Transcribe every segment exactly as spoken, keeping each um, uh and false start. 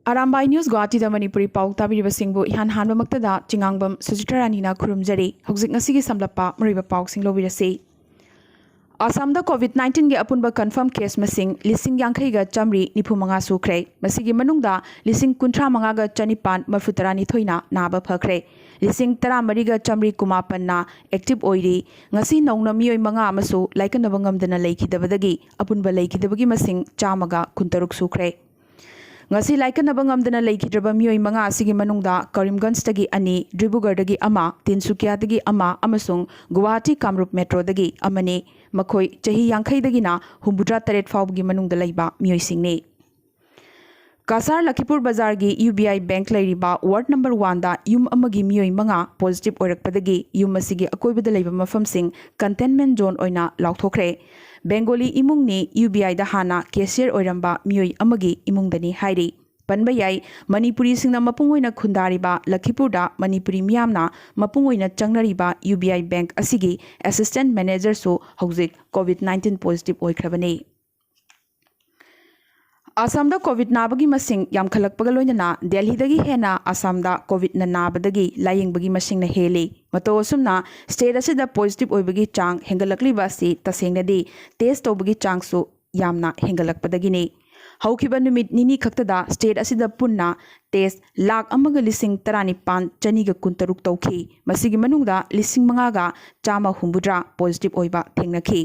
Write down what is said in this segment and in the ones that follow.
Arambai news ꯒꯨꯋꯥꯍꯥꯇꯤꯗ Manipuri ꯄꯥꯎ ꯇꯥꯕꯤꯔꯤꯕꯁꯤꯡꯕꯨ ꯏꯍꯥꯟ ꯍꯥꯟꯕꯃꯛꯇꯗ ꯆꯤꯉꯥꯡꯕꯝ ꯁꯨꯖꯤꯇ꯭ꯔꯥ ꯔꯥꯅꯤꯅ ꯈꯨꯔꯨꯝꯖꯔꯤ꯫ ꯍꯧꯖꯤꯛ ꯉꯁꯤꯒꯤ ꯁꯝꯂꯞꯄ ꯃꯔꯨꯑꯣꯏꯕ ꯄꯥꯎꯁꯤꯡ ꯂꯧꯕꯤꯔꯁꯤ꯫ ꯑꯁꯥꯝꯗ ꯀꯣꯚꯤꯗ ꯅꯥꯏꯟꯇꯤꯟꯒꯤ ꯑꯄꯨꯟꯕ ꯀꯟꯐꯥꯔꯝ ꯀꯦꯁ ꯃꯁꯤꯡ ꯂꯤꯁꯤꯡ ꯌꯥꯡꯈꯩꯒ ꯆꯥꯃꯔꯤ ꯅꯤꯐꯨ ꯃꯉꯥ ꯁꯨꯈ꯭ꯔꯦ꯫ ꯃꯁꯤꯒꯤ ꯃꯅꯨꯡꯗ ꯂꯤꯁꯤꯡ ꯀꯨꯟꯊ꯭ꯔꯥ ꯃꯉꯥꯒ ꯆꯅꯤꯄꯥꯟ ꯃꯔꯤꯐꯨ ꯇꯔꯥꯅꯤꯊꯣꯏꯅ ꯅꯥꯕ ꯐꯈ꯭ꯔꯦ꯫ ꯂꯤꯁꯤꯡ ꯇꯔꯥꯃꯔꯤꯒ ꯆꯥꯃꯔꯤ ꯀꯨꯟꯃꯥꯄꯟꯅ ꯑꯦꯛꯇꯤꯚ ꯑꯣꯏꯔꯤ꯫ ꯉꯁꯤ ꯅꯧꯅ ꯃꯤꯑꯣꯏ ꯃꯉꯥ ꯑꯃꯁꯨ ꯂꯥꯏꯀꯠꯅꯕ ꯉꯝꯗꯅ ꯂꯩꯈꯤꯗꯕꯗꯒꯤ ꯑꯄꯨꯟꯕ ꯂꯩꯈꯤꯗꯕꯒꯤ ꯃꯁꯤꯡ ꯆꯥꯝꯃꯒ ꯀꯨꯟꯇꯔꯨꯛ ꯁꯨꯈ꯭ꯔꯦ꯫ ꯉꯁꯤ ꯂꯥꯏꯀꯠꯅꯕ ꯉꯝꯗꯅ ꯂꯩꯈꯤꯗ꯭ꯔꯕ ꯃꯤꯑꯣꯏ ꯃꯉꯥ ꯑꯁꯤꯒꯤ ꯃꯅꯨꯡꯗ ꯀꯔꯤꯝꯒꯟꯖꯇꯒꯤ ꯑꯅꯤ, ꯗꯤꯕ꯭ꯔꯨꯒꯔꯗꯒꯤ ꯑꯃ, ꯇꯤꯟꯁꯨꯀꯤꯌꯥꯗꯒꯤ ꯑꯃ ꯑꯃꯁꯨꯡ ꯒꯨꯋꯥꯍꯥꯇꯤ ꯀꯥꯃꯔꯨꯞ ꯃꯦꯇ꯭ꯔꯣꯗꯒꯤ ꯑꯃꯅꯤ꯫ ꯃꯈꯣꯏ ꯆꯍꯤ ꯌꯥꯡꯈꯩꯗꯒꯤꯅ ꯍꯨꯝꯐꯨꯇꯔꯥ ꯇꯔꯦꯠ ꯐꯥꯎꯕꯒꯤ ꯃꯅꯨꯡꯗ ꯂꯩꯕ ꯃꯤꯑꯣꯏꯁꯤꯡꯅꯤ꯫ ꯀꯁꯥꯔ ꯂꯈꯤꯄꯨꯔ ꯕꯖꯥꯔꯒꯤ ꯌꯨ ꯕꯤ ꯑꯥꯏ ꯕꯦꯡꯛ ꯂꯩꯔꯤꯕ ꯋꯥꯔꯗ ꯅꯝꯕꯔ ꯋꯥꯟꯗ ꯌꯨꯝ ꯑꯃꯒꯤ ꯃꯤꯑꯣꯏ ꯃꯉꯥ ꯄꯣꯖꯤꯇꯤꯚ ꯑꯣꯏꯔꯛꯄꯗꯒꯤ ꯌꯨꯝ ꯑꯁꯤꯒꯤ ꯑꯀꯣꯏꯕꯗ ꯂꯩꯕ ꯃꯐꯝꯁꯤꯡ ꯀꯟꯇꯦꯟꯃꯦꯟꯠ ꯖꯣꯟ ꯑꯣꯏꯅ ꯂꯥꯎꯊꯣꯛꯈ꯭ꯔꯦ꯫ ꯕꯦꯡꯒꯣꯂꯤ ꯏꯃꯨꯡꯅꯤ, ꯌꯨ ꯕꯤ ꯑꯥꯏꯗ ꯍꯥꯟꯅ ꯀꯦꯁꯤꯌꯔ ꯑꯣꯏꯔꯝꯕ ꯃꯤꯑꯣꯏ ꯑꯃꯒꯤ ꯏꯃꯨꯡꯗꯅꯤ ꯍꯥꯏꯔꯤ꯫ ꯄꯟꯕ ꯌꯥꯏ, ꯃꯅꯤꯄꯨꯔꯤꯁꯤꯡꯅ ꯃꯄꯨꯡ ꯑꯣꯏꯅ ꯈꯨꯟꯗꯥꯔꯤꯕ ꯂꯈꯤꯄꯨꯔꯗ ꯃꯅꯤꯄꯨꯔꯤ ꯃꯤꯌꯥꯝꯅ ꯃꯄꯨꯡ ꯑꯣꯏꯅ ꯆꯪꯅꯔꯤꯕ ꯌꯨ ꯕꯤ ꯑꯥꯏ ꯕꯦꯡꯛ ꯑꯁꯤꯒꯤ ꯑꯦꯁꯤꯁꯇꯦꯟꯠ ꯃꯦꯅꯦꯖꯔꯁꯨ ꯍꯧꯖꯤꯛ ꯀꯣꯚꯤꯗ ꯅꯥꯏꯟꯇꯤꯟ ꯄꯣꯖꯤꯇꯤꯚ ꯑꯣꯏꯈ꯭ꯔꯕꯅꯤ꯫ ꯑꯁꯥꯝꯗ ꯀꯣꯚꯤꯗ ꯅꯥꯕꯒꯤ ꯃꯁꯤꯡ ꯌꯥꯝꯈꯠꯂꯛꯄꯒ ꯂꯣꯏꯅꯅ ꯗꯦꯜꯍꯤꯗꯒꯤ ꯍꯦꯟꯅ ꯑꯁꯥꯝꯗ ꯀꯣꯚꯤꯗꯅ ꯅꯥꯕꯗꯒꯤ ꯂꯥꯌꯦꯡꯕꯒꯤ ꯃꯁꯤꯡꯅ ꯍꯦꯜꯂꯤ꯫ ꯃꯇꯧ ꯑꯁꯨꯝꯅ ꯁ꯭ꯇꯦꯠ ꯑꯁꯤꯗ ꯄꯣꯖꯤꯇꯤꯚ ꯑꯣꯏꯕꯒꯤ ꯆꯥꯡ ꯍꯦꯟꯒꯠꯂꯛꯂꯤꯕ ꯑꯁꯤ ꯇꯁꯦꯡꯅꯗꯤ ꯇꯦꯁ ꯇꯧꯕꯒꯤ ꯆꯥꯡꯁꯨ ꯌꯥꯝꯅ ꯍꯦꯟꯒꯠꯂꯛꯄꯗꯒꯤꯅꯤ꯫ ꯍꯧꯈꯤꯕ ꯅꯨꯃꯤꯠ ꯅꯤꯅꯤ ꯈꯛꯇꯗ ꯁ꯭ꯇꯦꯠ ꯑꯁꯤꯗ ꯄꯨꯟꯅ ꯇꯦꯁ ꯂꯥꯈ ꯑꯃꯒ ꯂꯤꯁꯤꯡ ꯇꯔꯥꯅꯤꯄꯥꯟ ꯆꯅꯤꯒ ꯀꯨꯟꯇꯔꯨꯛ ꯇꯧꯈꯤ꯫ ꯃꯁꯤꯒꯤ ꯃꯅꯨꯡꯗ ꯂꯤꯁꯤꯡ ꯃꯉꯥꯒ ꯆꯥꯝꯃ ꯍꯨꯝꯐꯨꯇꯔꯥ ꯄꯣꯖꯤꯇꯤꯚ ꯑꯣꯏꯕ ꯊꯦꯡꯅꯈꯤ꯫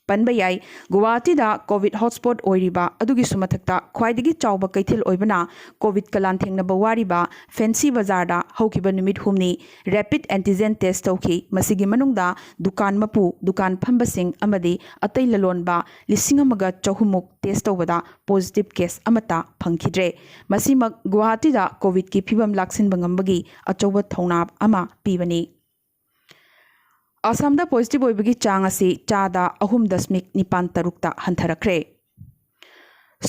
ꯄꯟꯕ ꯌꯥꯏ, ꯒꯨꯋꯥꯍꯥꯇꯤꯗ ꯀꯣꯚꯤꯗ ꯍꯣꯠꯁ꯭ꯄꯣꯠ ꯑꯣꯏꯔꯤꯕ ꯑꯗꯨꯒꯤꯁꯨ ꯃꯊꯛꯇ ꯈ꯭ꯋꯥꯏꯗꯒꯤ ꯆꯥꯎꯕ ꯀꯩꯊꯦꯜ ꯑꯣꯏꯕꯅ ꯀꯣꯚꯤꯗꯀ ꯂꯥꯟꯊꯦꯡꯅꯕ ꯋꯥꯔꯤꯕ ꯐꯦꯟꯁꯤ ꯕꯖꯥꯔꯗ ꯍꯧꯈꯤꯕ ꯅꯨꯃꯤꯠ ꯍꯨꯝꯅꯤ ꯔꯦꯄꯤꯗ ꯑꯦꯟꯇꯤꯖꯦꯟ ꯇꯦꯁ ꯇꯧꯈꯤ꯫ ꯃꯁꯤꯒꯤ ꯃꯅꯨꯡꯗ ꯗꯨꯀꯥꯟ ꯃꯄꯨ, ꯗꯨꯀꯥꯟ ꯐꯝꯕꯁꯤꯡ ꯑꯃꯗꯤ ꯑꯇꯩ ꯂꯂꯣꯟꯕ ꯂꯤꯁꯤꯡ ꯑꯃꯒ ꯆꯍꯨꯝꯃꯨꯛ ꯇꯦꯁ ꯇꯧꯕꯗ ꯄꯣꯖꯤꯇꯤꯚ ꯀꯦꯁ ꯑꯃꯠꯇ ꯐꯪꯈꯤꯗ꯭ꯔꯦ꯫ ꯃꯁꯤꯃꯛ ꯒꯨꯋꯥꯍꯥꯇꯤꯗ ꯀꯣꯚꯤꯗꯀꯤ ꯐꯤꯕꯝ ꯂꯥꯛꯁꯤꯟꯕ ꯉꯝꯕꯒꯤ ꯑꯆꯧꯕ ꯊꯧꯅꯥ ꯑꯃ ꯄꯤꯕꯅꯤ꯫ ꯑꯁꯥꯝꯗ ꯄꯣꯖꯤꯇꯤꯚ ꯑꯣꯏꯕꯒꯤ ꯆꯥꯡ ꯑꯁꯤ ꯆꯥꯗ ꯑꯍꯨꯝ ꯗꯁꯃꯤꯛ ꯅꯤꯄꯥꯟ ꯇꯔꯨꯛꯇ ꯍꯟꯊꯔꯛꯈ꯭ꯔꯦ꯫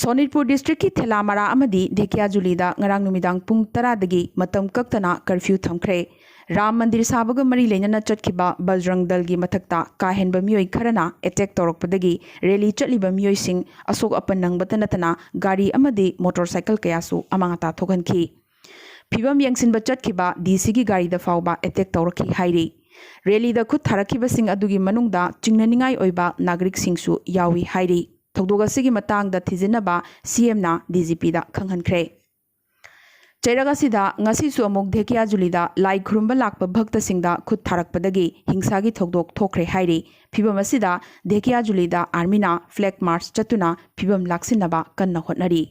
ꯁꯣꯅꯤꯠꯄꯨꯔ ꯗꯤꯁꯇ꯭ꯔꯤꯛꯀꯤ ꯊꯦꯂꯥꯃꯥꯔꯥ ꯑꯃꯗꯤ ꯙꯦꯀꯤꯌꯥꯖꯨꯂꯤꯗ ꯉꯔꯥꯡ ꯅꯨꯃꯤꯗꯥꯡ ꯄꯨꯡ ꯇꯔꯥꯗꯒꯤ ꯃꯇꯝ ꯀꯛꯇꯅ ꯀꯔꯐ꯭ꯌꯨ ꯊꯝꯈ꯭ꯔꯦ꯫ ꯔꯥꯝ ꯃꯟꯗꯤꯔ ꯁꯥꯕꯒ ꯃꯔꯤ ꯂꯩꯅꯅ ꯆꯠꯈꯤꯕ ꯕꯖꯔꯪ ꯗꯜꯒꯤ ꯃꯊꯛꯇ ꯀꯥ ꯍꯦꯟꯕ ꯃꯤꯑꯣꯏ ꯈꯔꯅ ꯑꯦꯇꯦꯛ ꯇꯧꯔꯛꯄꯗꯒꯤ ꯔꯦꯂꯤ ꯆꯠꯂꯤꯕ ꯃꯤꯑꯣꯏꯁꯤꯡ ꯑꯁꯣꯛ ꯑꯄꯟ ꯅꯪꯕꯇ ꯅꯠꯇꯅ ꯒꯥꯔꯤ ꯑꯃꯗꯤ ꯃꯣꯇꯣꯔ ꯁꯥꯏꯀꯜ ꯀꯌꯥꯁꯨ ꯑꯃꯥꯡ ꯑꯇꯥ ꯊꯣꯛꯍꯟꯈꯤ꯫ ꯐꯤꯕꯝ ꯌꯦꯡꯁꯤꯟꯕ ꯆꯠꯈꯤꯕ ꯗꯤ ꯁꯤꯒꯤ ꯒꯥꯔꯤꯗ ꯐꯥꯎꯕ ꯑꯦꯇꯦꯛ ꯇꯧꯔꯛꯈꯤ ꯍꯥꯏꯔꯤ꯫ ꯔꯦꯂꯤꯗ ꯈꯨꯠ ꯊꯥꯔꯛꯈꯤꯕꯁꯤꯡ ꯑꯗꯨꯒꯤ ꯃꯅꯨꯡꯗ ꯆꯤꯡꯅꯅꯤꯡꯉꯥꯏ ꯑꯣꯏꯕ ꯅꯥꯒꯔꯤꯛꯁꯤꯡꯁꯨ ꯌꯥꯎꯏ ꯍꯥꯏꯔꯤ꯫ ꯊꯧꯗꯣꯛ ꯑꯁꯤꯒꯤ ꯃꯇꯥꯡꯗ ꯊꯤꯖꯤꯟꯅꯕ ꯁꯤ ꯑꯦꯝꯅ ꯗꯤ ꯖꯤ ꯄꯤꯗ ꯈꯪꯍꯟꯈ꯭ꯔꯦ꯫ ꯆꯩꯔꯛ ꯑꯁꯤꯗ ꯉꯁꯤꯁꯨ ꯑꯃꯨꯛ ꯙꯦꯀꯤꯌꯥꯖꯨꯂꯤꯗ ꯂꯥꯏ ꯈꯨꯔꯨꯝꯕ ꯂꯥꯛꯄ ꯚꯛꯇꯁꯤꯡꯗ ꯈꯨꯠ ꯊꯥꯔꯛꯄꯗꯒꯤ ꯍꯤꯡꯁꯥꯒꯤ ꯊꯧꯗꯣꯛ ꯊꯣꯛꯈ꯭ꯔꯦ ꯍꯥꯏꯔꯤ꯫ ꯐꯤꯕꯝ ꯑꯁꯤꯗ ꯙꯦꯀꯤꯌꯥꯖꯨꯂꯤꯗ ꯑꯥꯔꯃꯤꯅ ꯐ꯭ꯂꯦꯒ ꯃꯥꯔꯆ ꯆꯠꯇꯨꯅ ꯐꯤꯕꯝ ꯂꯥꯛꯁꯤꯟꯅꯕ ꯀꯟꯅ ꯍꯣꯠꯅꯔꯤ꯫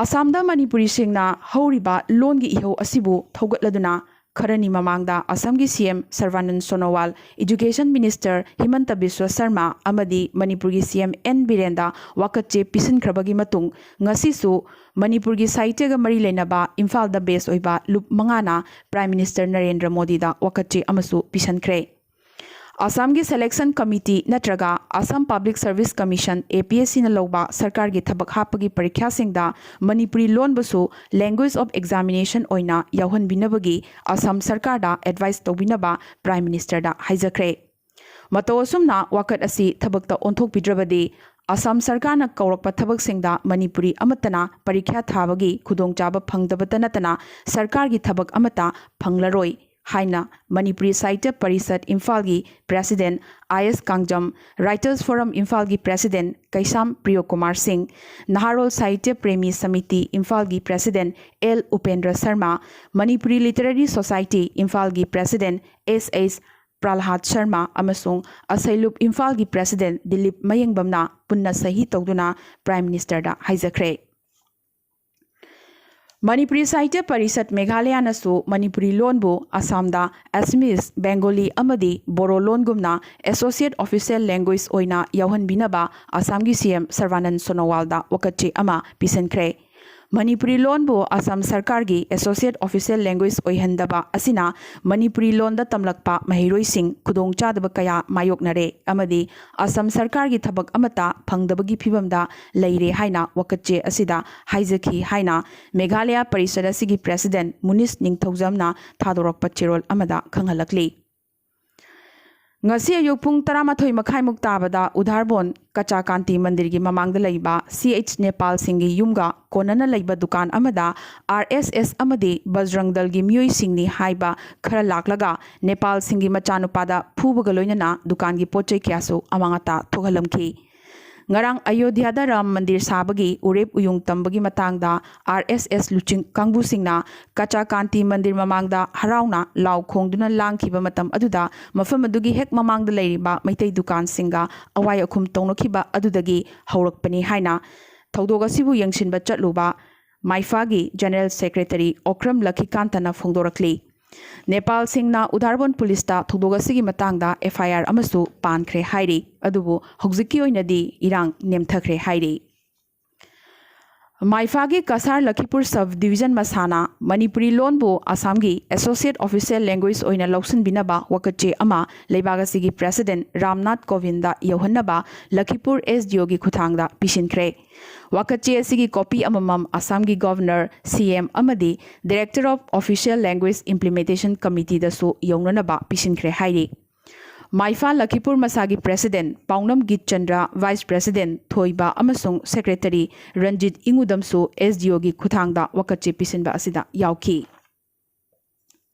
ꯑꯁꯥꯝꯗ ꯃꯅꯤꯄꯨꯔꯤꯁꯤꯡꯅ ꯍꯧꯔꯤꯕ ꯂꯣꯟꯒꯤ ꯏꯍꯧ ꯑꯁꯤꯕꯨ ꯊꯧꯒꯠꯂꯗꯨꯅ ꯈꯔꯅꯤ ꯃꯃꯥꯡꯗ ꯑꯁꯥꯝꯒꯤ ꯁꯤ M ꯁꯔꯕꯥꯅꯟ ꯁꯣꯅꯣꯋꯥꯜ, education minister ꯍꯤꯃꯟꯇ Visva Sharma ꯑꯃꯗꯤ ꯃꯅꯤꯄꯨꯔꯒꯤ ꯁꯤ ꯑꯦꯝ ꯑꯦꯟ ꯕꯤꯔꯦꯟꯗ ꯋꯥꯀꯠꯆꯦ ꯄꯤꯁꯤꯟꯈ꯭ꯔꯕꯒꯤ ꯃꯇꯨꯡ ꯉꯁꯤꯁꯨ ꯃꯅꯤꯄꯨꯔꯒꯤ ꯁꯥꯍꯤꯇ꯭ꯌꯒ ꯃꯔꯤ ꯂꯩꯅꯕ ꯏꯝꯐꯥꯜꯗ ꯕꯦꯁ ꯑꯣꯏꯕ ꯂꯨꯞ ꯃꯉꯥꯅ ꯄ꯭ꯔꯥꯏꯝ ꯃꯤꯅꯤꯁꯇꯔ ꯅꯔꯦꯟꯗ꯭ꯔ ꯃꯣꯗꯤꯗ ꯋꯥꯀꯠꯆꯦ ꯑꯃꯁꯨ ꯄꯤꯁꯤꯟꯈ꯭ꯔꯦ꯫ ꯑꯁꯥꯝꯒꯤ ꯁꯦꯂꯦꯛꯁꯟ ꯀꯃꯤꯇꯤ ꯅꯠꯇ꯭ꯔꯒ ꯑꯁꯥꯝ ꯄꯕ꯭ꯂꯤꯛ ꯁꯔꯚꯤꯁ ꯀꯃꯤꯁꯟ, ꯑꯦ ꯄꯤ ꯑꯦꯁ ꯁꯤꯅ ꯂꯧꯕ ꯁꯔꯀꯥꯔꯒꯤ ꯊꯕꯛ ꯍꯥꯞꯄꯒꯤ ꯄꯔꯤꯈ꯭ꯌꯥꯁꯤꯡꯗ ꯃꯅꯤꯄꯨꯔꯤ ꯂꯣꯟꯕꯨꯁꯨ language of examination ꯑꯣꯏꯅ ꯌꯥꯎꯍꯟꯕꯤꯅꯕꯒꯤ ꯑꯁꯥꯝ ꯁꯔꯀꯥꯔꯗ ꯑꯦꯗꯚꯥꯏꯁ ꯇꯧꯕꯤꯅꯕ ꯄ꯭ꯔꯥꯏꯝ ꯃꯤꯅꯤꯁꯇꯔꯗ ꯍꯥꯏꯖꯈ꯭ꯔꯦ꯫ ꯃꯇꯧ ꯑꯁꯨꯝꯅ ꯋꯥꯀꯠ ꯑꯁꯤ ꯊꯕꯛꯇ ꯑꯣꯟꯊꯣꯛꯄꯤꯗ꯭ꯔꯕꯗꯤ ꯑꯁꯥꯝ ꯁꯔꯀꯥꯔꯅ ꯀꯧꯔꯛꯄ ꯊꯕꯛꯁꯤꯡꯗ ꯃꯅꯤꯄꯨꯔꯤ ꯑꯃꯠꯇꯅ ꯄꯔꯤꯈ꯭ꯌꯥ ꯊꯥꯕꯒꯤ ꯈꯨꯗꯣꯡꯆꯥꯕ ꯐꯪꯗꯕꯇ ꯅꯠꯇꯅ ꯁꯔꯀꯥꯔꯒꯤ ꯊꯕꯛ ꯑꯃꯠꯇ ꯐꯪꯂꯔꯣꯏ ꯍꯥꯏꯅ ꯃꯅꯤꯄꯨꯔꯤ ꯁꯥꯍꯤꯇ꯭ꯌ ꯄꯔꯤꯁꯠ ꯏꯝꯐꯥꯜꯒꯤ president I S Kangjam, writers forum ꯏꯝꯐꯥꯜꯒꯤ ꯄ꯭ꯔꯦꯁꯤꯗꯦꯟ ꯀꯩꯁꯥꯝ ꯄ꯭ꯔꯤꯌꯣꯀꯨꯃꯥꯔ ꯁꯤꯡ, ꯅꯍꯥꯔꯣꯜ ꯁꯥꯍꯤꯇ꯭ꯌ ꯄ꯭ꯔꯦꯃꯤ ꯁꯃꯤꯇꯤ ꯏꯝꯐꯥꯜꯒꯤ president L Upendra Sharma, Manipuri literary society ꯏꯝꯐꯥꯜꯒꯤ president S S Prahlad Sharma ꯑꯃꯁꯨꯡ ꯑꯁꯩꯂꯨꯞ ꯏꯝꯐꯥꯜꯒꯤ ꯄ꯭ꯔꯦꯁꯤꯗꯦꯟ ꯗꯤꯂꯤꯞ ꯃꯌꯦꯡꯕꯝꯅ ꯄꯨꯟꯅ ꯁꯍꯤ ꯇꯧꯗꯨꯅ ꯄ꯭ꯔꯥꯏꯝ ꯃꯤꯅꯤꯁꯇꯔꯗ ꯍꯥꯏꯖꯈ꯭ꯔꯦ꯫ ꯃꯅꯤꯄꯨꯔꯤ ꯁꯥꯍꯤꯇ꯭ꯌ ꯄꯔꯤꯁꯠ ꯃꯦꯘꯥꯂꯌꯥꯅꯁꯨ ꯃꯅꯤꯄꯨꯔꯤ ꯂꯣꯟꯕꯨ ꯑꯁꯥꯝꯗ ꯑꯦꯁꯃꯤꯁ, ꯕꯦꯡꯒꯣꯂꯤ ꯑꯃꯗꯤ ꯕꯣꯔꯣ ꯂꯣꯟꯒꯨꯝꯅ associate official language ꯑꯣꯏꯅ ꯌꯥꯎꯍꯟꯕꯤꯅꯕ ꯑꯁꯥꯝꯒꯤ ꯁꯤ ꯑꯦꯝ ꯁꯔꯕꯥꯅꯟ ꯁꯣꯅꯣꯋꯥꯜꯗ ꯋꯥꯀꯠꯆꯦ ꯑꯃ ꯄꯤꯁꯤꯟꯈ꯭ꯔꯦ꯫ ꯃꯅꯤꯄꯨꯔꯤ ꯂꯣꯟꯕꯨ ꯑꯁꯥꯝ ꯁꯔꯀꯥꯔꯒꯤ associate official language ꯑꯣꯏꯍꯟꯗꯕ ꯑꯁꯤꯅ ꯃꯅꯤꯄꯨꯔꯤ ꯂꯣꯟꯗ ꯇꯝꯂꯛꯄ ꯃꯍꯩꯔꯣꯏꯁꯤꯡ ꯈꯨꯗꯣꯡꯆꯥꯗꯕ ꯀꯌꯥ ꯃꯥꯌꯣꯛꯅꯔꯦ ꯑꯃꯗꯤ ꯑꯁꯥꯝ ꯁꯔꯀꯥꯔꯒꯤ ꯊꯕꯛ ꯑꯃꯠꯇ ꯐꯪꯗꯕꯒꯤ ꯐꯤꯚꯝꯗ ꯂꯩꯔꯦ ꯍꯥꯏꯅ ꯋꯥꯀꯠꯆꯦ ꯑꯁꯤꯗ ꯍꯥꯏꯖꯈꯤ ꯍꯥꯏꯅ ꯃꯦꯘꯥꯂꯌꯥ ꯄꯔꯤꯁꯗ ꯑꯁꯤꯒꯤ president ꯃꯨꯅꯤꯁ ꯅꯤꯡꯊꯧꯖꯝꯅ ꯊꯥꯗꯣꯔꯛꯄ ꯆꯦꯔꯣꯜ ꯑꯃꯗ ꯈꯪꯍꯜꯂꯛꯂꯤ꯫ ꯉꯁꯤ ꯑꯌꯨꯛ ꯄꯨꯡ ꯇꯔꯥꯃꯥꯊꯣꯏ ꯃꯈꯥꯏꯃꯨꯛ ꯇꯥꯕꯗ ꯎꯙꯥꯔꯕꯣꯟ ꯀꯆꯥꯀꯥꯟꯇꯤ ꯃꯟꯗꯤꯔꯒꯤ ꯃꯃꯥꯡꯗ ꯂꯩꯕ ꯁꯤ ꯑꯩꯆ ꯅꯦꯄꯥꯜ ꯁꯤꯡꯒꯤ ꯌꯨꯝꯒ ꯀꯣꯟꯅꯅ ꯂꯩꯕ ꯗꯨꯀꯥꯟ ꯑꯃꯗ ꯑꯥꯔ ꯑꯦꯁ ꯑꯦꯁ ꯑꯃꯗꯤ ꯕꯖꯔꯪ ꯗꯜꯒꯤ ꯃꯤꯑꯣꯏꯁꯤꯡꯅꯤ ꯍꯥꯏꯕ ꯈꯔ ꯂꯥꯛꯂꯒ ꯅꯦꯄꯥꯜ ꯁꯤꯡꯒꯤ ꯃꯆꯥꯅꯨꯄꯥꯗ ꯐꯨꯕꯒ ꯂꯣꯏꯅꯅ ꯗꯨꯀꯥꯟꯒꯤ ꯄꯣꯠ ꯆꯩ ꯀꯌꯥꯁꯨ ꯑꯃꯥꯡ ꯑꯇꯥ ꯊꯣꯛꯍꯜꯂꯝꯈꯤ꯫ ꯉꯔꯥꯡ ꯑꯌꯣꯙ꯭ꯌꯥꯗ ꯔꯥꯝ ꯃꯟꯗꯤꯔ ꯁꯥꯕꯒꯤ ꯎꯔꯦꯞ ꯎꯌꯨꯡ ꯇꯝꯕꯒꯤ ꯃꯇꯥꯡꯗ ꯑꯥꯔ ꯑꯦꯁ ꯑꯦꯁ ꯂꯨꯆꯤꯡ ꯀꯥꯡꯕꯨꯁꯤꯡꯅ ꯀꯆꯥꯀꯥꯟꯇꯤ ꯃꯟꯗꯤꯔ ꯃꯃꯥꯡꯗ ꯍꯔꯥꯎꯅ ꯂꯥꯎ ꯈꯣꯡꯗꯨꯅ ꯂꯥꯡꯈꯤꯕ ꯃꯇꯝ ꯑꯗꯨꯗ ꯃꯐꯝ ꯑꯗꯨꯒꯤ ꯍꯦꯛ ꯃꯃꯥꯡꯗ ꯂꯩꯔꯤꯕ ꯃꯩꯇꯩ ꯗꯨꯀꯥꯟꯁꯤꯡꯒ ꯑꯋꯥꯏ ꯑꯈꯨꯝ ꯇꯧꯅꯈꯤꯕ ꯑꯗꯨꯗꯒꯤ ꯍꯧꯔꯛꯄꯅꯤ ꯍꯥꯏꯅ ꯊꯧꯗꯣꯛ ꯑꯁꯤꯕꯨ ꯌꯦꯡꯁꯤꯟꯕ ꯆꯠꯂꯨꯕ ꯃꯥꯏꯐꯥꯒꯤ General Secretary ꯑꯣꯀ꯭ꯔꯝ ꯂꯈꯤꯀꯥꯟꯇꯅ ꯐꯣꯡꯗꯣꯔꯛꯂꯤ꯫ ꯅꯦꯄꯥꯜꯁꯤꯡꯅ ꯎꯙꯥꯔꯕꯣꯟ ꯄꯨꯂꯤꯁꯇ ꯊꯧꯗꯣꯛ ꯑꯁꯤꯒꯤ ꯃꯇꯥꯡꯗ ꯑꯦꯐ ꯑꯥꯏ ꯑꯥꯔ ꯑꯃꯁꯨ ꯄꯥꯟꯈ꯭ꯔꯦ ꯍꯥꯏꯔꯤ, ꯑꯗꯨꯕꯨ ꯍꯧꯖꯤꯛꯀꯤ ꯑꯣꯏꯅꯗꯤ ꯏꯔꯥꯡ ꯅꯦꯝꯊꯈ꯭ꯔꯦ ꯍꯥꯏꯔꯤ꯫ ꯃꯥꯏꯐꯥꯒꯤ ꯀꯁꯥꯔ ꯂꯈꯤꯄꯨꯔ sub division ꯃꯁꯥꯅ ꯃꯅꯤꯄꯨꯔꯤ ꯂꯣꯟꯕꯨ ꯑꯁꯥꯝꯒꯤ associate official language ꯑꯣꯏꯅ ꯂꯧꯁꯤꯟꯕꯤꯅꯕ ꯋꯥꯀꯠꯆꯦ ꯑꯃ ꯂꯩꯕꯥꯛ ꯑꯁꯤꯒꯤ president ꯔꯥꯝꯅꯥꯊ ꯀꯣꯕꯤꯟꯗ ꯌꯧꯍꯟꯅꯕ ꯂꯈꯤꯄꯨꯔ ꯑꯦꯁ ꯗꯤ ꯑꯣꯒꯤ ꯈꯨꯠꯊꯥꯡꯗ ꯄꯤꯁꯤꯟꯈ꯭ꯔꯦ꯫ ꯋꯥꯀꯠꯆꯦ ꯑꯁꯤꯒꯤ copy ꯑꯃꯃꯝ ꯑꯁꯥꯝꯒꯤ Governor, ꯁꯤ ꯑꯦꯝ ꯑꯃꯗꯤ Director of Official Language Implementation Committeeꯗꯁꯨ ꯌꯧꯅꯅꯕ ꯄꯤꯁꯤꯟꯈ꯭ꯔꯦ ꯍꯥꯏꯔꯤ꯫ ꯃꯥꯏꯐꯥ ꯂꯈꯤꯄꯨꯔ ꯃꯁꯥꯒꯤ president ꯄꯥꯎꯅꯝ ꯒꯤꯠꯆꯟꯗ꯭ꯔ, vice president ꯊꯣꯏꯕ ꯑꯃꯁꯨꯡ secretary ꯔꯟꯖꯤꯠ ꯏꯉꯨꯗꯝꯁꯨ ꯑꯦꯁ ꯗꯤ ꯑꯣꯒꯤ ꯈꯨꯠꯊꯥꯡꯗ ꯋꯥꯀꯠꯆꯦ ꯄꯤꯁꯤꯟꯕ ꯑꯁꯤꯗ ꯌꯥꯎꯈꯤ꯫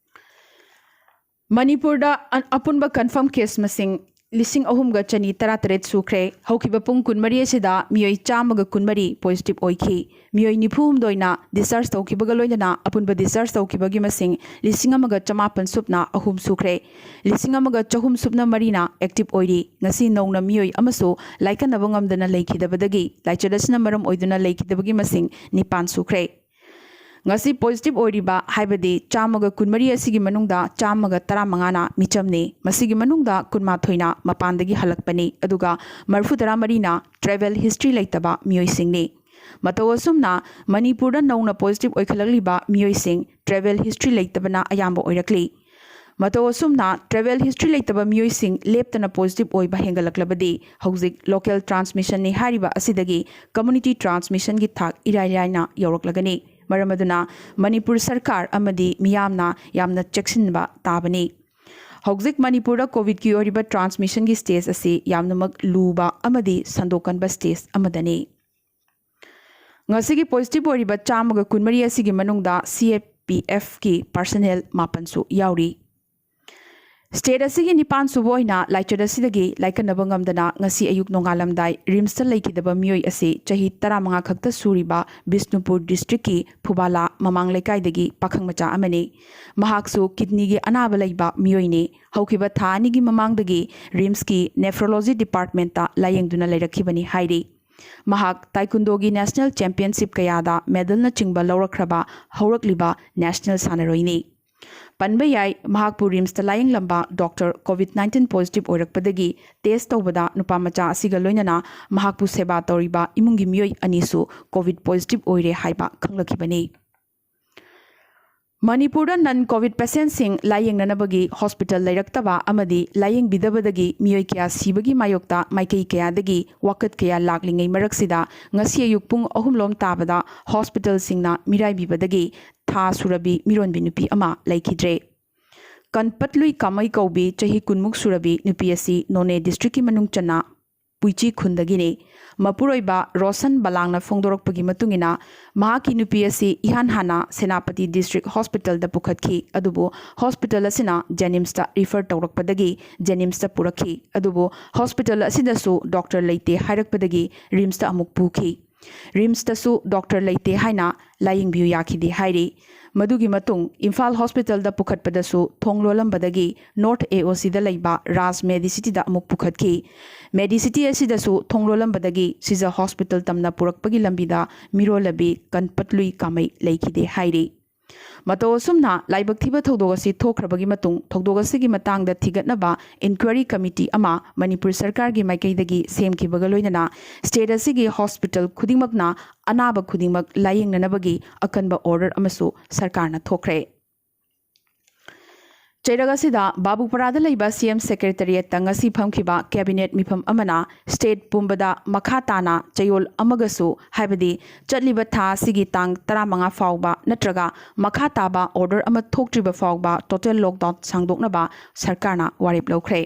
ꯃꯅꯤꯄꯨꯔꯗ ꯑ-, ꯑꯄꯨꯟꯕ confirm case ꯃꯁꯤꯡ ꯂꯤꯁꯤꯡ ꯑꯍꯨꯝꯒ ꯆꯅꯤ ꯇꯔꯥꯇꯔꯦꯠ ꯁꯨꯈ꯭ꯔꯦ꯫ ꯍꯧꯈꯤꯕ ꯄꯨꯡ ꯀꯨꯟꯃꯔꯤ ꯑꯁꯤꯗ ꯃꯤꯑꯣꯏ ꯆꯥꯝꯃꯒ ꯀꯨꯟꯃꯔꯤ positive ꯑꯣꯏꯈꯤ꯫ ꯃꯤꯑꯣꯏ ꯅꯤꯐꯨ ꯍꯨꯝꯗꯣꯏꯅ discharge ꯇꯧꯈꯤꯕꯒ ꯂꯣꯏꯅꯅ ꯑꯄꯨꯟꯕ discharge ꯇꯧꯈꯤꯕꯒꯤ ꯃꯁꯤꯡ ꯂꯤꯁꯤꯡ ꯑꯃꯒ ꯆꯃꯥꯄꯟ ꯁꯨꯞꯅ ꯑꯍꯨꯝ ꯁꯨꯈ꯭ꯔꯦ꯫ ꯂꯤꯁꯤꯡ ꯑꯃꯒ ꯆꯍꯨꯝ ꯁꯨꯞꯅ ꯃꯔꯤꯅ active ꯑꯣꯏꯔꯤ꯫ ꯉꯁꯤ ꯅꯧꯅ ꯃꯤꯑꯣꯏ ꯑꯃꯁꯨ ꯂꯥꯏꯀꯠꯅꯕ ꯉꯝꯗꯅ ꯂꯩꯈꯤꯗꯕꯗꯒꯤ ꯂꯥꯏꯆꯠ ꯑꯁꯤꯅ ꯃꯔꯝ ꯑꯣꯏꯗꯨꯅ ꯂꯩꯈꯤꯗꯕꯒꯤ ꯃꯁꯤꯡ ꯅꯤꯄꯥꯟ ꯁꯨꯈ꯭ꯔꯦ꯫ ꯉꯁꯤ positive ꯑꯣꯏꯔꯤꯕ, ꯍꯥꯏꯕꯗꯤ ꯆꯥꯝꯃꯒ ꯀꯨꯟꯃꯔꯤ ꯑꯁꯤꯒꯤ ꯃꯅꯨꯡꯗ ꯆꯥꯝꯃꯒ ꯇꯔꯥꯃꯉꯥꯅ ꯃꯤꯆꯝꯅꯤ꯫ ꯃꯁꯤꯒꯤ ꯃꯅꯨꯡꯗ ꯀꯨꯟꯃꯥꯊꯣꯏꯅ ꯃꯄꯥꯟꯗꯒꯤ ꯍꯜꯂꯛꯄꯅꯤ, ꯑꯗꯨꯒ ꯃꯔꯤꯐꯨꯇꯔꯥ ꯃꯔꯤꯅ travel history ꯂꯩꯇꯕ ꯃꯤꯑꯣꯏꯁꯤꯡꯅꯤ꯫ ꯃꯇꯧ ꯑꯁꯨꯝꯅ ꯃꯅꯤꯄꯨꯔꯗ ꯅꯧꯅ ꯄꯣꯖꯤꯇꯤꯚ ꯑꯣꯏꯈꯠꯂꯛꯂꯤꯕ ꯃꯤꯑꯣꯏꯁꯤꯡ ꯇ꯭ꯔꯦꯚꯦꯜ ꯍꯤꯁꯇ꯭ꯔꯤ ꯂꯩꯇꯕꯅ ꯑꯌꯥꯝꯕ ꯑꯣꯏꯔꯛꯂꯤ꯫ ꯃꯇꯧ ꯑꯁꯨꯝꯅ ꯇ꯭ꯔꯦꯚꯦꯜ ꯍꯤꯁꯇ꯭ꯔꯤ ꯂꯩꯇꯕ ꯃꯤꯑꯣꯏꯁꯤꯡ ꯂꯦꯞꯇꯅ ꯄꯣꯖꯤꯇꯤꯚ ꯑꯣꯏꯕ ꯍꯦꯟꯒꯠꯂꯛꯂꯕꯗꯤ ꯍꯧꯖꯤꯛ ꯂꯣꯀꯦꯜ ꯇ꯭ꯔꯥꯟꯁꯃꯤꯁꯟꯅꯤ ꯍꯥꯏꯔꯤꯕ ꯑꯁꯤꯗꯒꯤ ꯀꯝꯃ꯭ꯌꯨꯅꯤꯇꯤ ꯇ꯭ꯔꯥꯟꯁꯃꯤꯁꯟꯒꯤ ꯊꯥꯛ ꯏꯔꯥꯏ ꯂꯥꯏꯅ ꯌꯧꯔꯛꯂꯒꯅꯤ꯫ ꯃꯔꯝ ꯑꯗꯨꯅ ꯃꯅꯤꯄꯨꯔ ꯁꯔꯀꯥꯔ ꯑꯃꯗꯤ ꯃꯤꯌꯥꯝꯅ ꯌꯥꯝꯅ ꯆꯦꯛꯁꯤꯟꯕ ꯇꯥꯕꯅꯤ꯫ ꯍꯧꯖꯤꯛ ꯃꯅꯤꯄꯨꯔꯗ ꯀꯣꯚꯤꯗꯀꯤ ꯑꯣꯏꯔꯤꯕ ꯇ꯭ꯔꯥꯟꯁꯃꯤꯁꯟꯒꯤ ꯁ꯭ꯇꯦꯖ ꯑꯁꯤ ꯌꯥꯝꯅꯃꯛ ꯂꯨꯕ ꯑꯃꯗꯤ ꯁꯟꯗꯣꯛꯀꯟꯕ ꯁ꯭ꯇꯦꯖ ꯑꯃꯗꯅꯤ꯫ ꯉꯁꯤꯒꯤ ꯄꯣꯖꯤꯇꯤꯚ ꯑꯣꯏꯔꯤꯕ ꯆꯥꯝꯃꯒ ꯀꯨꯟꯃꯔꯤ ꯑꯁꯤꯒꯤ ꯃꯅꯨꯡꯗ ꯁꯤ ꯑꯦ ꯄꯤ ꯑꯦꯐꯀꯤ ꯄꯥꯔꯁꯅꯦꯜ ꯃꯥꯄꯟꯁꯨ ꯌꯥꯎꯔꯤ꯫ ꯁ꯭ꯇꯦꯠ ꯑꯁꯤꯒꯤ ꯅꯤꯄꯥꯟ ꯁꯨꯕ ꯑꯣꯏꯅ ꯂꯥꯏꯆꯠ ꯑꯁꯤꯗꯒꯤ ꯂꯥꯏꯀꯠꯅꯕ ꯉꯝꯗꯅ ꯉꯁꯤ ꯑꯌꯨꯛ ꯅꯣꯡꯉꯥꯜꯂꯝꯗꯥꯏ ꯔꯤꯝꯁꯇ ꯂꯩꯈꯤꯗꯕ ꯃꯤꯑꯣꯏ ꯑꯁꯤ ꯆꯍꯤ ꯇꯔꯥꯃꯉꯥ ꯈꯛꯇ ꯁꯨꯔꯤꯕ ꯕꯤꯁꯅꯨꯄꯨꯔ ꯗꯤꯁꯇ꯭ꯔꯤꯛꯀꯤ ꯐꯨꯕꯥꯂꯥ ꯃꯃꯥꯡ ꯂꯩꯀꯥꯏꯗꯒꯤ ꯄꯥꯈꯪ ꯃꯆꯥ ꯑꯃꯅꯤ꯫ ꯃꯍꯥꯛꯁꯨ ꯀꯤꯗꯅꯤꯒꯤ ꯑꯅꯥꯕ ꯂꯩꯕ ꯃꯤꯑꯣꯏꯅꯤ꯫ ꯍꯧꯈꯤꯕ ꯊꯥ ꯑꯅꯤꯒꯤ ꯃꯃꯥꯡꯗꯒꯤ ꯔꯤꯝꯁꯀꯤ ꯅꯦꯐ꯭ꯔꯣꯂꯣꯖꯤ ꯗꯤꯄꯥꯔꯠꯃꯦꯟꯠꯇ ꯂꯥꯌꯦꯡꯗꯨꯅ ꯂꯩꯔꯛꯈꯤꯕꯅꯤ ꯍꯥꯏꯔꯤ꯫ ꯃꯍꯥꯛ ꯇꯥꯏꯀꯨꯟꯗꯣꯒꯤ ꯅꯦꯁꯅꯦꯜ ꯆꯦꯝꯄꯤꯌꯟꯁꯤꯞ ꯀꯌꯥꯗ ꯃꯦꯗꯜꯅꯆꯤꯡꯕ ꯂꯧꯔꯛꯈ꯭ꯔꯕ ꯍꯧꯔꯛꯂꯤꯕ ꯅꯦꯁꯅꯦꯜ ꯁꯥꯟꯅꯔꯣꯏꯅꯤ꯫ ꯄꯟꯕ ꯌꯥꯏ, ꯃꯍꯥꯛꯄꯨ ꯔꯤꯝꯁꯇ ꯂꯥꯌꯦꯡꯂꯝꯕ ꯗꯣꯛꯇꯔ ꯀꯣꯚꯤꯗ ꯅꯥꯏꯟꯇꯤꯟ ꯄꯣꯖꯤꯇꯤꯚ ꯑꯣꯏꯔꯛꯄꯗꯒꯤ ꯇꯦꯁ ꯇꯧꯕꯗ ꯅꯨꯄꯥ ꯃꯆꯥ ꯑꯁꯤꯒ ꯂꯣꯏꯅꯅ ꯃꯍꯥꯛꯄꯨ ꯁꯦꯕꯥ ꯇꯧꯔꯤꯕ ꯏꯃꯨꯡꯒꯤ ꯃꯤꯑꯣꯏ ꯑꯅꯤꯁꯨ ꯀꯣꯚꯤꯗ ꯄꯣꯖꯤꯇꯤꯚ ꯑꯣꯏꯔꯦ ꯍꯥꯏꯕ ꯈꯪꯂꯛꯈꯤꯕꯅꯤ꯫ ꯃꯅꯤꯄꯨꯔꯗ ꯅꯟ ꯀꯣꯚꯤꯗ ꯄꯦꯁꯦꯟꯠꯁꯤꯡ ꯂꯥꯌꯦꯡꯅꯅꯕꯒꯤ ꯍꯣꯁꯄꯤꯇꯥꯜ ꯂꯩꯔꯛꯇꯕ ꯑꯃꯗꯤ ꯂꯥꯌꯦꯡꯕꯤꯗꯕꯗꯒꯤ ꯃꯤꯑꯣꯏ ꯀꯌꯥ ꯁꯤꯕꯒꯤ ꯃꯥꯌꯣꯛꯇ ꯃꯥꯏꯀꯩ ꯀꯌꯥꯗꯒꯤ ꯋꯥꯀꯠ ꯀꯌꯥ ꯂꯥꯛꯂꯤꯉꯩ ꯃꯔꯛꯁꯤꯗ, ꯉꯁꯤ ꯑꯌꯨꯛ ꯄꯨꯡ ꯑꯍꯨꯝ ꯂꯣꯝ ꯇꯥꯕꯗ ꯍꯣꯁꯄꯤꯇꯥꯜꯁꯤꯡꯅ ꯃꯤꯔꯥꯏꯕꯤꯕꯗꯒꯤ ꯊꯥ ꯁꯨꯔꯕꯤ ꯃꯤꯔꯣꯟꯕꯤ ꯅꯨꯄꯤ ꯑꯃ ꯂꯩꯈꯤꯗ꯭ꯔꯦ꯫ ꯀꯟꯄꯠꯂꯨꯏ ꯀꯥꯃꯩ ꯀꯧꯕꯤ ꯆꯍꯤ ꯀꯨꯟꯃꯨꯛ ꯁꯨꯔꯕꯤ ꯅꯨꯄꯤ ꯑꯁꯤ ꯅꯣꯅꯦ ꯗꯤꯁꯇ꯭ꯔꯤꯛꯀꯤ ꯃꯅꯨꯡ ꯆꯟꯅ ꯄꯨꯏꯆꯤ ꯈꯨꯟꯗꯒꯤꯅꯤ꯫ ꯃꯄꯨꯔꯣꯏꯕ ꯔꯣꯁꯟ ꯕꯂꯥꯡꯅ ꯐꯣꯡꯗꯣꯔꯛꯄꯒꯤ ꯃꯇꯨꯡ ꯏꯟꯅ, ꯃꯍꯥꯛꯀꯤ ꯅꯨꯄꯤ ꯑꯁꯤ ꯏꯍꯥꯟ ꯍꯥꯟꯅ ꯁꯦꯅꯥꯄꯇꯤ ꯗꯤꯁꯇ꯭ꯔꯤꯛ ꯍꯣꯁꯄꯤꯇꯥꯜꯗ ꯄꯨꯈꯠꯈꯤ, ꯑꯗꯨꯕꯨ ꯍꯣꯁꯄꯤꯇꯥꯜ ꯑꯁꯤꯅ ꯖꯦꯅꯤꯝꯁꯇ ꯔꯤꯐꯔ ꯇꯧꯔꯛꯄꯗꯒꯤ ꯖꯦꯅꯤꯝꯁꯇ ꯄꯨꯔꯛꯈꯤ꯫ ꯑꯗꯨꯕꯨ ꯍꯣꯁꯄꯤꯇꯥꯜ ꯑꯁꯤꯗꯁꯨ ꯗꯣꯛꯇꯔ ꯂꯩꯇꯦ ꯍꯥꯏꯔꯛꯄꯗꯒꯤ ꯔꯤꯝꯁꯇ ꯑꯃꯨꯛ ꯄꯨꯈꯤ꯫ ꯔꯤꯝꯁꯇꯁꯨ ꯗꯣꯛꯇꯔ ꯂꯩꯇꯦ ꯍꯥꯏꯅ ꯂꯥꯌꯦꯡꯕꯤꯌꯨ ꯌꯥꯈꯤꯗꯦ ꯍꯥꯏꯔꯤ꯫ ꯃꯗꯨꯒꯤ ꯃꯇꯨꯡ ꯏꯝꯐꯥꯜ ꯍꯣꯁꯄꯤꯇꯥꯜꯗ ꯄꯨꯈꯠꯄꯗꯁꯨ ꯊꯣꯡ ꯂꯣꯜꯂꯝꯕꯗꯒꯤ ꯅꯣꯔꯠ ꯑꯦ ꯑꯣ ꯁꯤꯗ ꯂꯩꯕ ꯔꯥꯖ ꯃꯦꯗꯤꯁꯤꯇꯤꯗ ꯑꯃꯨꯛ ꯄꯨꯈꯠꯈꯤ꯫ ꯃꯦꯗꯤꯁꯤꯇꯤ ꯑꯁꯤꯗꯁꯨ ꯊꯣꯡ ꯂꯣꯜꯂꯝꯕꯗꯒꯤ ꯁꯤꯖ ꯍꯣꯁꯄꯤꯇꯥꯜ ꯇꯝꯅ ꯄꯨꯔꯛꯄꯒꯤ ꯂꯝꯕꯤꯗ ꯃꯤꯔꯣꯜꯂꯕꯤ ꯀꯟꯄꯠꯂꯨꯏ ꯀꯥꯃꯩ ꯂꯩꯈꯤꯗꯦ ꯍꯥꯏꯔꯤ꯫ ꯃꯇꯧ ꯑꯁꯨꯝꯅ ꯂꯥꯏꯕꯛ ꯊꯤꯕ ꯊꯧꯗꯣꯛ ꯑꯁꯤ ꯊꯣꯛꯈ꯭ꯔꯕꯒꯤ ꯃꯇꯨꯡ, ꯊꯧꯗꯣꯛ ꯑꯁꯤꯒꯤ ꯃꯇꯥꯡꯗ ꯊꯤꯒꯠꯅꯕ inquiry committee ꯑꯃ ꯃꯅꯤꯄꯨꯔ ꯁꯔꯀꯥꯔꯒꯤ ꯃꯥꯏꯀꯩꯗꯒꯤ ꯁꯦꯝꯈꯤꯕꯒ ꯂꯣꯏꯅꯅ state ꯑꯁꯤꯒꯤ hospital ꯈꯨꯗꯤꯡꯃꯛꯅ ꯑꯅꯥꯕ ꯈꯨꯗꯤꯡꯃꯛ ꯂꯥꯌꯦꯡꯅꯅꯕꯒꯤ ꯑꯀꯟꯕ order ꯑꯃꯁꯨ ꯁꯔꯀꯥꯔꯅ ꯊꯣꯛꯈ꯭ꯔꯦ꯫ ꯆꯩꯔꯛ ꯑꯁꯤꯗ ꯕꯥꯕꯨꯄꯔꯥꯗ ꯂꯩꯕ C M secretariatꯇ ꯉꯁꯤ ꯐꯝꯈꯤꯕ cabinet ꯃꯤꯐꯝ ꯑꯃꯅ state ꯄꯨꯝꯕꯗ ꯃꯈꯥ ꯇꯥꯅ ꯆꯌꯣꯜ ꯑꯃꯒꯁꯨ, ꯍꯥꯏꯕꯗꯤ ꯆꯠꯂꯤꯕ ꯊꯥ ꯑꯁꯤꯒꯤ ꯇꯥꯡ ꯇꯔꯥꯃꯉꯥ ꯐꯥꯎꯕ ꯅꯠꯇ꯭ꯔꯒ ꯃꯈꯥ ꯇꯥꯕ order ꯑꯃ ꯊꯣꯛꯇ꯭ꯔꯤꯕ ꯐꯥꯎꯕ total lockdown ꯁꯥꯡꯗꯣꯛꯅꯕ ꯁꯔꯀꯥꯔꯅ ꯋꯥꯔꯦꯞ ꯂꯧꯈ꯭ꯔꯦ꯫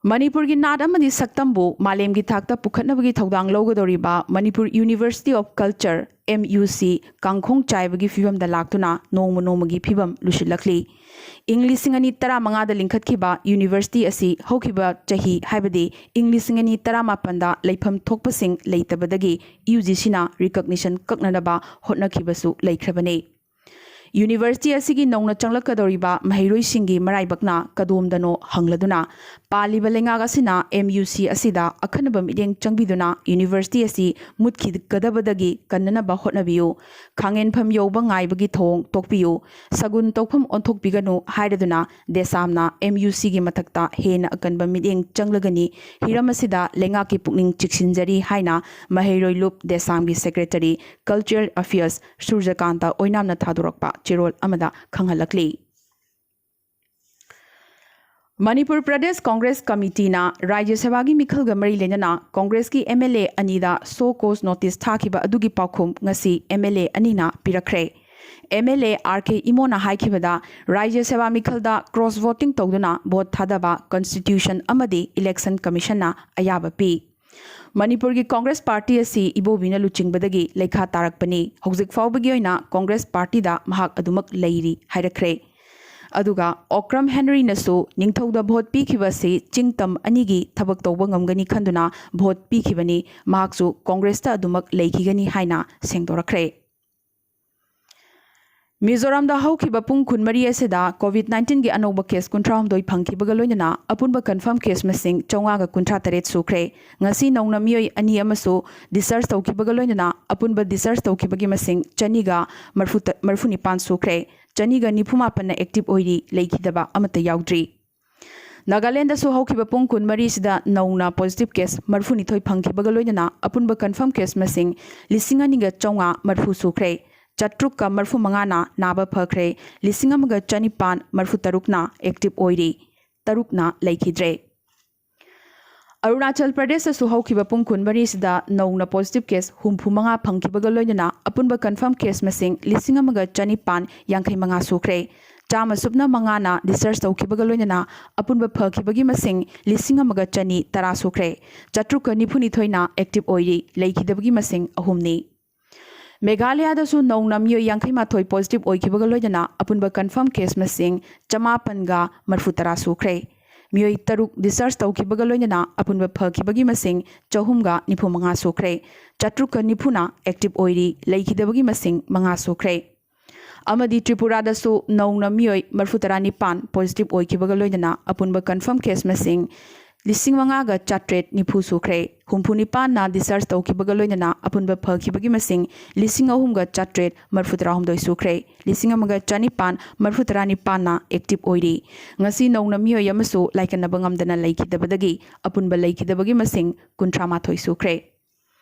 ꯃꯅꯤꯄꯨꯔꯒꯤ ꯅꯥꯠ ꯑꯃꯗꯤ ꯁꯛꯇꯝꯕꯨ ꯃꯥꯂꯦꯝꯒꯤ ꯊꯥꯛꯇ ꯄꯨꯈꯠꯅꯕꯒꯤ ꯊꯧꯗꯥꯡ ꯂꯧꯒꯗꯧꯔꯤꯕ Manipur University of Culture, M U C, ꯀꯥꯡꯈꯣꯡ ꯆꯥꯏꯕꯒꯤ ꯐꯤꯕꯝꯗ ꯂꯥꯛꯇꯨꯅ ꯅꯣꯡꯃ ꯅꯣꯡꯃꯒꯤ ꯐꯤꯕꯝ ꯂꯨꯁꯤꯜꯂꯛꯂꯤ꯫ ꯏꯪ ꯂꯤꯁꯤꯡ ꯑꯅꯤ ꯇꯔꯥꯃꯉꯥꯗ ꯂꯤꯡꯈꯠꯈꯤꯕ university ꯑꯁꯤ ꯍꯧꯈꯤꯕ ꯆꯍꯤ, ꯍꯥꯏꯕꯗꯤ ꯏꯪ ꯂꯤꯁꯤꯡ ꯑꯅꯤ ꯇꯔꯥꯃꯥꯄꯟꯗ ꯂꯩꯐꯝ ꯊꯣꯛꯄꯁꯤꯡ ꯂꯩꯇꯕꯗꯒꯤ UGCꯅ recognition ꯀꯛꯅꯅꯕ ꯍꯣꯠꯅꯈꯤꯕꯁꯨ ꯂꯩꯈ꯭ꯔꯕꯅꯤ꯫ University ꯑꯁꯤꯒꯤ ꯅꯧꯅ ꯆꯪꯂꯛꯀꯗꯧꯔꯤꯕ ꯃꯍꯩꯔꯣꯏꯁꯤꯡꯒꯤ ꯃꯔꯥꯏꯕꯛꯅ ꯀꯗꯣꯝꯗꯅꯣ ꯍꯪꯂꯗꯨꯅ, ꯄꯥꯜꯂꯤꯕ ꯂꯩꯉꯥꯛ ꯑꯁꯤꯅ M U C ꯑꯁꯤꯗ ꯑꯈꯟꯅꯕ ꯃꯤꯠꯌꯦꯡ ꯆꯪꯕꯤꯗꯨꯅ university ꯑꯁꯤ ꯃꯨꯠꯈꯤꯒꯗꯕꯗꯒꯤ ꯀꯟꯅꯅꯕ ꯍꯣꯠꯅꯕꯤꯌꯨ꯫ ꯈꯥꯡꯉꯦꯟꯐꯝ ꯌꯧꯕ ꯉꯥꯏꯕꯒꯤ ꯊꯧꯑꯣꯡ ꯇꯣꯛꯄꯤꯌꯨ꯫ ꯁꯒꯨꯟ ꯇꯧꯐꯝ ꯑꯣꯟꯊꯣꯛꯄꯤꯒꯅꯨ ꯍꯥꯏꯔꯗꯨꯅ ꯗꯦꯁꯥꯝꯅ M U Cꯒꯤ ꯃꯊꯛꯇ ꯍꯦꯟꯅ ꯑꯀꯟꯕ ꯃꯤꯠꯌꯦꯡ ꯆꯪꯂꯒꯅꯤ꯫ ꯍꯤꯔꯝ ꯑꯁꯤꯗ ꯂꯩꯉꯥꯛꯀꯤ ꯄꯨꯛꯅꯤꯡ ꯆꯤꯛꯁꯤꯟꯖꯔꯤ ꯍꯥꯏꯅ ꯃꯍꯩꯔꯣꯏ ꯂꯨꯞ ꯗꯦꯁꯥꯝꯒꯤ secretary Cultural Affairs ꯁꯨꯔꯖꯀꯥꯟꯇ ꯑꯣꯏꯅꯥꯝꯅ ꯊꯥꯗꯣꯔꯛꯄ ꯆꯦꯔꯣꯜ ꯑꯃꯗ ꯈꯪꯍꯜꯂꯛꯂꯤ꯫ ꯃꯅꯤꯄꯨꯔ ꯄ꯭ꯔꯗꯦꯁ ꯀꯣꯡꯒ꯭ꯔꯦꯁ ꯀꯃꯤꯇꯤꯅ ꯔꯥꯖ꯭ꯌ ꯁꯚꯥꯒꯤ ꯃꯤꯈꯜꯒ ꯃꯔꯤ ꯂꯩꯅꯅ ꯀꯣꯡꯒ꯭ꯔꯦꯁꯀꯤ MLA ꯑꯅꯤꯗ show cause notice ꯊꯥꯈꯤꯕ ꯑꯗꯨꯒꯤ ꯄꯥꯎꯈꯨꯝ ꯉꯁꯤ MLA ꯑꯅꯤꯅ ꯄꯤꯔꯛꯈ꯭ꯔꯦ꯫ MLA R K ꯏꯃꯣꯅ ꯍꯥꯏꯈꯤꯕꯗ, ꯔꯥꯖ꯭ꯌ ꯁꯚꯥ ꯃꯤꯈꯜꯗ cross voting ꯇꯧꯗꯨꯅ vote ꯊꯥꯗꯕ constitution ꯑꯃꯗꯤ election commissionꯅ ꯑꯌꯥꯕ ꯄꯤ꯫ ꯃꯅꯤꯄꯨꯔꯒꯤ ꯀꯣꯡꯒ꯭ꯔꯦꯁ ꯄꯥꯔꯇꯤ ꯑꯁꯤ ꯏꯕꯣꯕꯤꯅ ꯂꯨꯆꯤꯡꯕꯗꯒꯤ ꯂꯩꯈꯥ ꯇꯥꯔꯛꯄꯅꯤ꯫ ꯍꯧꯖꯤꯛ ꯐꯥꯎꯕꯒꯤ ꯑꯣꯏꯅ ꯀꯣꯡꯒ꯭ꯔꯦꯁ ꯄꯥꯔꯇꯤꯗ ꯃꯍꯥꯛ ꯑꯗꯨꯃꯛ ꯂꯩꯔꯤ ꯍꯥꯏꯔꯛꯈ꯭ꯔꯦ꯫ ꯑꯗꯨꯒ ꯑꯣꯀ꯭ꯔꯝ ꯍꯦꯅꯔꯤꯅꯁꯨ ꯅꯤꯡꯊꯧꯗ vote ꯄꯤꯈꯤꯕ ꯑꯁꯤ ꯆꯤꯡ ꯇꯝ ꯑꯅꯤꯒꯤ ꯊꯕꯛ ꯇꯧꯕ ꯉꯝꯒꯅꯤ ꯈꯟꯗꯨꯅ vote ꯄꯤꯈꯤꯕꯅꯤ, ꯃꯍꯥꯛꯁꯨ ꯀꯣꯡꯒ꯭ꯔꯦꯁꯇ ꯑꯗꯨꯃꯛ ꯂꯩꯈꯤꯒꯅꯤ ꯍꯥꯏꯅ ꯁꯦꯡꯗꯣꯔꯛꯈ꯭ꯔꯦ꯫ ꯃꯤꯖꯣꯔꯥꯝꯗ ꯍꯧꯈꯤꯕ ꯄꯨꯡ ꯀꯨꯟꯃꯔꯤ ꯑꯁꯤꯗ COVID nineteen ꯒꯤ ꯑꯅꯧꯕ ꯀꯦꯁ ꯀꯨꯟꯊ꯭ꯔꯥꯍꯨꯝꯗꯣꯏ ꯐꯪꯈꯤꯕꯒ ꯂꯣꯏꯅꯅ ꯑꯄꯨꯟꯕ ꯀꯟꯐꯥꯔꯝ ꯀꯦꯁ ꯃꯁꯤꯡ ꯆꯥꯝꯃꯉꯥꯒ ꯀꯨꯟꯊ꯭ꯔꯥ ꯇꯔꯦꯠ ꯁꯨꯈ꯭ꯔꯦ꯫ ꯉꯁꯤ ꯅꯧꯅ ꯃꯤꯑꯣꯏ ꯑꯅꯤ ꯑꯃꯁꯨ ꯗꯤꯁꯆꯥꯔꯖ ꯇꯧꯈꯤꯕꯒ ꯂꯣꯏꯅꯅ ꯑꯄꯨꯟꯕ ꯗꯤꯁꯆꯥꯔꯖ ꯇꯧꯈꯤꯕꯒꯤ ꯃꯁꯤꯡ ꯆꯅꯤꯒ ꯃꯔꯤꯐꯨ ꯇ-, ꯃꯔꯤꯐꯨ ꯅꯤꯄꯥꯟ ꯁꯨꯈ꯭ꯔꯦ꯫ ꯆꯅꯤꯒ ꯅꯤꯐꯨ ꯃꯥꯄꯟꯅ ꯑꯦꯛꯇꯤꯚ ꯑꯣꯏꯔꯤ, ꯂꯩꯈꯤꯗꯕ ꯑꯃꯠꯇ ꯌꯥꯎꯗ꯭ꯔꯤ꯫ ꯅꯥꯒꯥꯂꯦꯟꯗꯁꯨ ꯍꯧꯈꯤꯕ ꯄꯨꯡ ꯀꯨꯟꯃꯔꯤꯁꯤꯗ ꯅꯧꯅ ꯄꯣꯖꯤꯇꯤꯚ ꯀꯦꯁ ꯃꯔꯤꯐꯨꯅꯤꯊꯣꯏ ꯐꯪꯈꯤꯕꯒ ꯂꯣꯏꯅꯅ ꯑꯄꯨꯟꯕ ꯀꯟꯐꯥꯔꯝ ꯀꯦꯁ ꯃꯁꯤꯡ ꯂꯤꯁꯤꯡ ꯑꯅꯤꯒ ꯆꯥꯝꯃꯉꯥ ꯃꯔꯤꯐꯨ ꯁꯨꯈ꯭ꯔꯦ꯫ ꯆꯥꯇ꯭ꯔꯨꯛꯀ ꯃꯔꯤꯐꯨ ꯃꯉꯥꯅ ꯅꯥꯕ ꯐꯈ꯭ꯔꯦ, ꯂꯤꯁꯤꯡ ꯑꯃꯒ ꯆꯅꯤꯄꯥꯟ ꯃꯔꯤꯐꯨ ꯇꯔꯨꯛꯅ ꯑꯦꯛꯇꯤꯚ ꯑꯣꯏꯔꯤ, ꯇꯔꯨꯛꯅ ꯂꯩꯈꯤꯗ꯭ꯔꯦ꯫ ꯑꯔꯨꯅꯥꯆꯜ ꯄ꯭ꯔꯗꯦꯁꯇꯁꯨ ꯍꯧꯈꯤꯕ ꯄꯨꯡ ꯀꯨꯟꯃꯔꯤꯁꯤꯗ ꯅꯧꯅ ꯄꯣꯖꯤꯇꯤꯚ ꯀꯦꯁ ꯍꯨꯝꯐꯨ ꯃꯉꯥ ꯐꯪꯈꯤꯕꯒ ꯂꯣꯏꯅꯅ ꯑꯄꯨꯟꯕ ꯀꯟꯐꯥꯔꯝ ꯀꯦꯁ ꯃꯁꯤꯡ ꯂꯤꯁꯤꯡ ꯑꯃꯒ ꯆꯅꯤꯄꯥꯟ ꯌꯥꯡꯈꯩ ꯃꯉꯥ ꯁꯨꯈ꯭ꯔꯦ꯫ ꯆꯥꯝꯃ ꯁꯨꯞꯅ ꯃꯉꯥꯅ ꯗꯤꯁꯆꯥꯔꯖ ꯇꯧꯈꯤꯕꯒ ꯂꯣꯏꯅꯅ ꯑꯄꯨꯟꯕ ꯐꯈꯤꯕꯒꯤ ꯃꯁꯤꯡ ꯂꯤꯁꯤꯡ ꯑꯃꯒ ꯆꯅꯤ ꯇꯔꯥ ꯁꯨꯈ꯭ꯔꯦ꯫ ꯆꯥꯇ꯭ꯔꯨꯛꯀ ꯅꯤꯐꯨꯅꯤꯊꯣꯏꯅ ꯑꯦꯛꯇꯤꯚ ꯑꯣꯏꯔꯤ, ꯂꯩꯈꯤꯗꯕꯒꯤ ꯃꯁꯤꯡ ꯑꯍꯨꯝꯅꯤ꯫ ꯃꯦꯘꯥꯂꯌꯥꯗꯁꯨ ꯅꯧꯅ ꯃꯤꯑꯣꯏ ꯌꯥꯡꯈꯩ ꯃꯥꯊꯣꯏ ꯄꯣꯖꯤꯇꯤꯚ ꯑꯣꯏꯈꯤꯕꯒ ꯂꯣꯏꯅꯅ ꯑꯄꯨꯟꯕ ꯀꯟꯐꯥꯔꯝ ꯀꯦꯁ ꯃꯁꯤꯡ ꯆꯃꯥꯄꯟꯒ ꯃꯔꯤꯐꯨ ꯇꯔꯥ ꯁꯨꯈ꯭ꯔꯦ꯫ ꯃꯤꯑꯣꯏ ꯇꯔꯨꯛ ꯗꯤꯁꯆꯥꯔꯖ ꯇꯧꯈꯤꯕꯒ ꯂꯣꯏꯅꯅ ꯑꯄꯨꯟꯕ ꯐꯈꯤꯕꯒꯤ ꯃꯁꯤꯡ ꯆꯍꯨꯝꯒ ꯅꯤꯐꯨ ꯃꯉꯥ ꯁꯨꯈ꯭ꯔꯦ꯫ ꯆꯥꯇ꯭ꯔꯨꯛꯀ ꯅꯤꯐꯨꯅ ꯑꯦꯛꯇꯤꯚ ꯑꯣꯏꯔꯤ, ꯂꯩꯈꯤꯗꯕꯒꯤ ꯃꯁꯤꯡ ꯃꯉꯥ ꯁꯨꯈ꯭ꯔꯦ꯫ ꯑꯃꯗꯤ ꯇ꯭ꯔꯤꯄꯨꯔꯥꯗꯁꯨ ꯅꯧꯅ ꯃꯤꯑꯣꯏ ꯃꯔꯤꯐꯨ ꯇꯔꯥ ꯅꯤꯄꯥꯟ ꯄꯣꯖꯤꯇꯤꯚ ꯑꯣꯏꯈꯤꯕꯒ ꯂꯣꯏꯅꯅ ꯑꯄꯨꯟꯕ ꯀꯟꯐꯥꯔꯝ ꯀꯦꯁ ꯃꯁꯤꯡ ꯂꯤꯁꯤꯡ ꯃꯉꯥꯒ ꯆꯥꯇ꯭ꯔꯦꯠ ꯅꯤꯐꯨ ꯁꯨꯈ꯭ꯔꯦ꯫ ꯍꯨꯝꯐꯨ ꯅꯤꯄꯥꯟꯅ ꯗꯤꯁꯆꯥꯔꯖ ꯇꯧꯈꯤꯕꯒ ꯂꯣꯏꯅꯅ ꯑꯄꯨꯟꯕ ꯐꯈꯤꯕꯒꯤ ꯃꯁꯤꯡ ꯂꯤꯁꯤꯡ ꯑꯍꯨꯝꯒ ꯆꯥꯇ꯭ꯔꯦꯠ ꯃꯔꯤꯐꯨ ꯇꯔꯥꯍꯨꯝꯗꯣꯏ ꯁꯨꯈ꯭ꯔꯦ꯫ ꯂꯤꯁꯤꯡ ꯑꯃꯒ ꯆꯅꯤꯄꯥꯟ ꯃꯔꯤꯐꯨ ꯇꯔꯥ ꯅꯤꯄꯥꯟꯅ ꯑꯦꯛꯇꯤꯚ ꯑꯣꯏꯔꯤ꯫ ꯉꯁꯤ ꯅꯧꯅ ꯃꯤꯑꯣꯏ ꯑꯃꯁꯨ ꯂꯥꯏꯀꯠꯅꯕ ꯉꯝꯗꯅ ꯂꯩꯈꯤꯗꯕꯗꯒꯤ ꯑꯄꯨꯟꯕ ꯂꯩꯈꯤꯗꯕꯒꯤ ꯃꯁꯤꯡ ꯀꯨꯟꯊ꯭ꯔꯥ ꯃꯥꯊꯣꯏ ꯁꯨꯈ꯭ꯔꯦ꯫